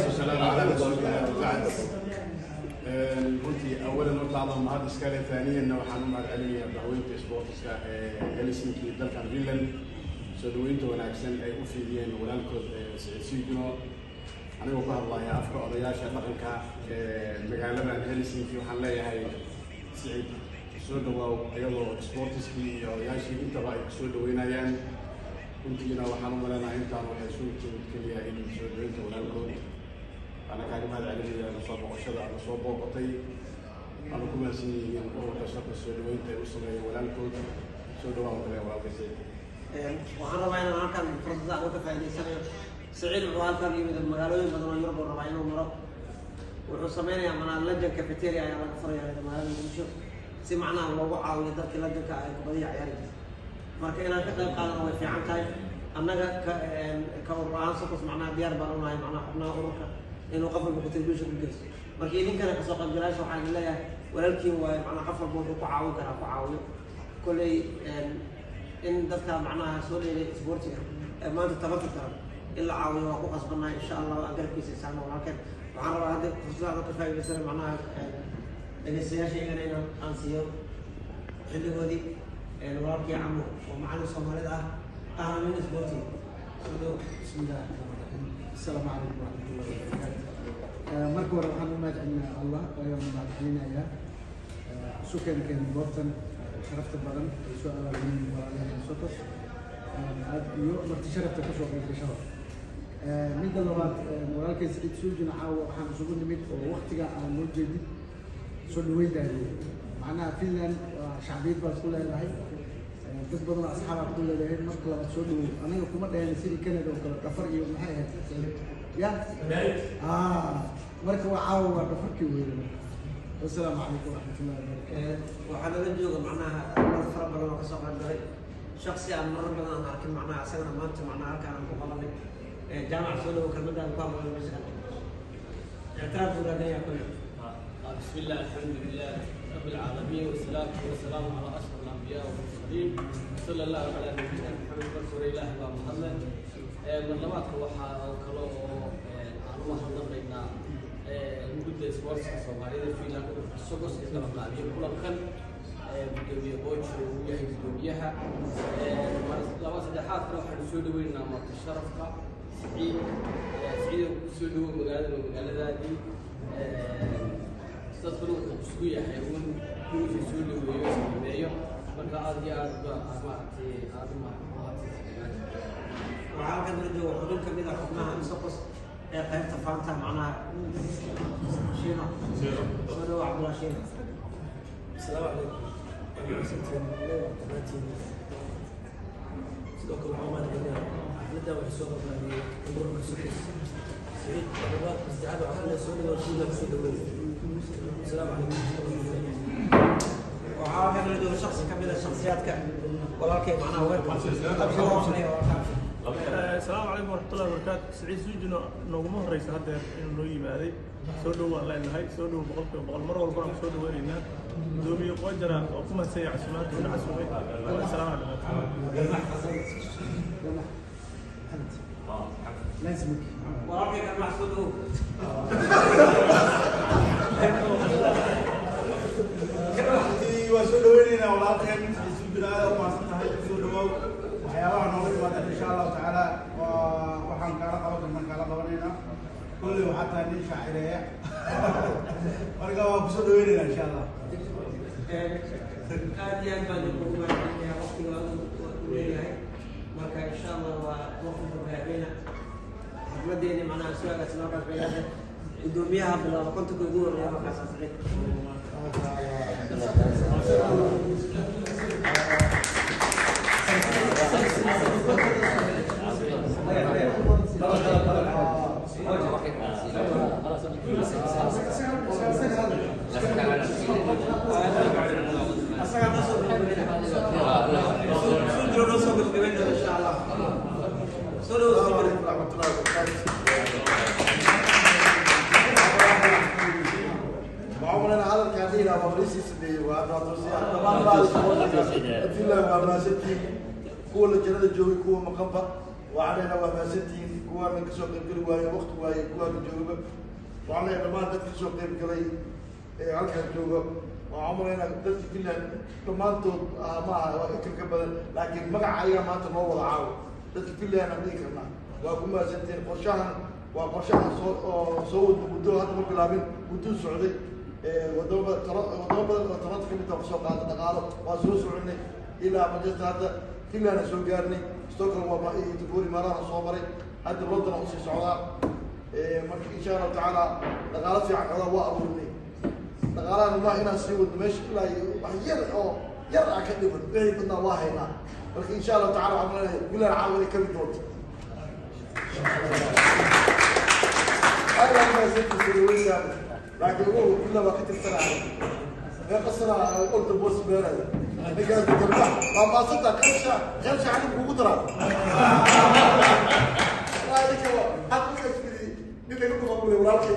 والسلام على رسول الله وبعد. Runtii awalan horta Allah mahad iskale, taaniyanna waxaan u mahad celinayaa madaxweynta sportiska ee Helsinki, dalkan Finland, soo dhaweynta wanaagsan ay u fidiyeen walaalkood Siciid Suujino. Anigoo ku hadlaya afka odayaasha dhaqanka ee magaaladan Helsinki, waxaan leeyahay Siciid, soo dhawaaw, iyadoo sportiskii iyo odayaashii intaba ay kusoo dhaweynayaan. Runtiina waxaan u maleynayaa intaan waxay soo timid keliya in soo dhaweynta walaalkood. Waana kaaga mahad celinaya nasoo booqashada aad soo booqatay, waana ku mahadsan yihiin ururka shaqo soo dhaweynta ay u sameeyeen walaalkood. Soo dhawaan kale, walaalkay Saciid. Waxaan rabaa inaan halkan fursada aan ka faa'iidaysanayo. Siciid wuxuu halkan yimid magaalooyin badan oo Yurub uu rabaa inuu maro. Wuxuu sameynayaa manaa Legend Cafeteria ayaa laga furaya magaalada Muqdisho, si macnaha loogu caawiyo dadkii legendka ay kubadiya ciyaari jirtay. Marka inaan ka qayb qaadano way fiican tahay. Annaga ka urur ahaan Sokos macnaha diyaar baan unahay, macnaha xubnaha ururka, inuu qof walba contribution ku geysto. Marka idinkana kasoo qaybgalayaasha waxaan idin leeyahay, walaalkiin waaye, macnaha qof walba wuxuu ku caawin karaa ku caawiyo. Kolley in dadka macnaha soo dheelay isboortiga ee maanta tabarta daran in la caawiyo waa ku qasbannahay. Insha Allah aan garabkiisa isaano walaalkeen. Waxaan rabaa hadda fursada ka faa'iidaysana macnaha dhegeystayaasha iyagana inaan aan siiyo xilligoodii walaalkii Camo oo macallin Soomaalida ah, ahna nin isboortiga. Soo dhow. بسم الله الرحمن الرحيم، السلام عليكم ورحمة الله وبركاته. Marka hore waxaan u mahadcelinayaa Allah, ayaan mahad celinayaa isu keenkeen goobtan sharafta badan ay soo abaabuleen walaalaheen Sokos aad iyo marti sharafta kasoo qayb gashada. Midda labaad, walaalkay Saciid Suujin caawa waxaan isugu nimid oo waktiga aan noo jeedin soo dhaweyntaadi. Macnaha Finland waa shacbiyad baad ku leedahay, dad badan oo asxaabaa ku leedahay. Marka labaad soo dhawow. Anaga kuma dhaheen sidii Canada oo kale dhafar iyo maxay ahayd ya. Marka waa caawa, waa dhafarkii weyne. Marka wasalaamu calaykum waraxmatullahi wabarakatu. Waxaa nala jooga macnaha dad fara badan oo kasoo qayb galay, shaksi aan marar badan aan arkin, macnaha isagana maanta macnaha halkaan aan ku qabanay. Jaamac, soo dhawo, kelmadaan ku hadlayo meesha ictiraaf buu raadinayaa kulle. بسم الله، الحمد لله رب العالمين، والصلاة والسلام على أشرف الأنبياء والمرسلين، صلى الله على نبينا محمد. Marka hore Ilaahay baa mahadle. Mar labaadka waxaa oo kale oo aan u mahadnaqaynaa gudda sportska Soomaalida Finland, ururka Sogos ee qabanqaabiye kulankan, gudoomiye Boojo uu yahay gudoomiyaha. Laba saddexaadkana waxaanu soo dhaweynaynaa marti sharafka Siciid. Siciid, soo dhawow, magaalada waa magaaladaadii. Dadkuna wuxuu isku yahay uun inuu soo dhaweeyo, isqiimeeyo. Marka aad iyo aad ba maaragtay aad u mahadsantahay. Waxaa halkan nala jooga xubin kamid ah xubnaha Sokos ee qaybta faanta, macnaha Shiino. Soo dhawo, Cabdullah Shiino. السلام عليكم dhammaantiin. Sidoo kale waxaan u mahadcelinayaa xafladdan waxay soo qabanayay ururka Sokos. Saciid, labaad, saddexaad waxaan leeyahay soo dhawaad, guulaha kusoo dhaweey. Asalaamu calaykum. Waxaa halkan nala jooga shaksi kamid ah shaksiyaadka walaalkay, macnaha weerka. Asalaamu calaykum waraxmatullahi wabarakaatu. Siciid Suujino nooguma horeysa haddeer inuu noo yimaaday. Soo dhow waan leenahay, soo dhow 100%. Mar walbana ku soo dhaweynaynaa. Gudoomiye Qoojara oo ku mahadsan yahay casuumaadda una casuumay. Salaam dhammaantiin. لازمك. Walaalkay Garmax, soo dhawow. Runtii waa soo dhaweynaynaa walaalkeen Siciid Suujin, aad u mahadsan tahay, soo dhawow. Waxyaabaha nooga yimaadeen, insha Allahu tacaala, waa waxaan kaala qaban karnaan kaala qabanaynaa. Kolley waxaa tahay nin shaacireeya, marka waa kusoo dhaweynaynaa insha Allah. Aad iyo aad baan ugu mahadcelinayaa waqtiga aad u leeyahay. Marka insha Allah waa waqti dambe habeena xafladeeni macnaha soo agaasina halkaas bay leedahay. Gudoomiyaha bilaaba 50-ka ugu horreeya markaas Saciid. Asagaa noo soo gabagabeynaya, Sujiro noo soo gabagabeyn doona insha Allah. Soo dhawo, Asalaamu Sujiro. calaykum waraxmatullahi wabarakaatu. Waxaan umaleynaa hadalka haddii ilaa waa lisii sameeyey, waa hadda waa toosiya. Dhammaan baa Finland waa mahadsantihiin, kuwa la jannada joogay, kuwa maqanba. Waxaan leenahay waa mahadsantihiin kuwaana kasoo qaybgeli waaye, waqti waaye, kuwaana joogaba. Waxaan leenahay dhammaan dadka kasoo qaybgalay ee halkan jooga, waxaan umalaynaa dadka Finland dhammaantood ma aha, waa intan ka badan, laakiin magaca ayaa maanta noo wada caawo. Dadka Finland aan dhihi karnaa waa ku mahadsantihiin. Qorshahan waa qorshahan soo oo soo wadno muddo, hadda ma bilaabin, mudduu socday. Wadamo badan talo, wadamo badan oo Toronto kamid ah kusoo qaada dhaqaalo, waa soo soconay ilaa Manchester, hadda Finland soo gaarnay, Stockholm waa Göteborg maaraana soo maray, hadda London aan usii socdaa. Marka insha Allahu tacaala dhaqaalo fiican xoogaa waa abuurnay. Dhaqaalahan ma inaan sii wadno meesha ilaa iyo wax yar oo yar ah ka dhiman, wixii badnaa waa haynaa. Marka insha Allahu tacala waxaan leenahay Finland caawa inay kami doonto. Aad baan mahadsantihiin soo dhaweyntaada, laakiin ugu Finland waa ka tirsanahay. Meeqa sana orda boos beeraya ninkaas garba waa maasanta qaybsha qaybsha xalim kugu daraa. Ninka waa had markaas fidi nin laga dhuqa walaalkay.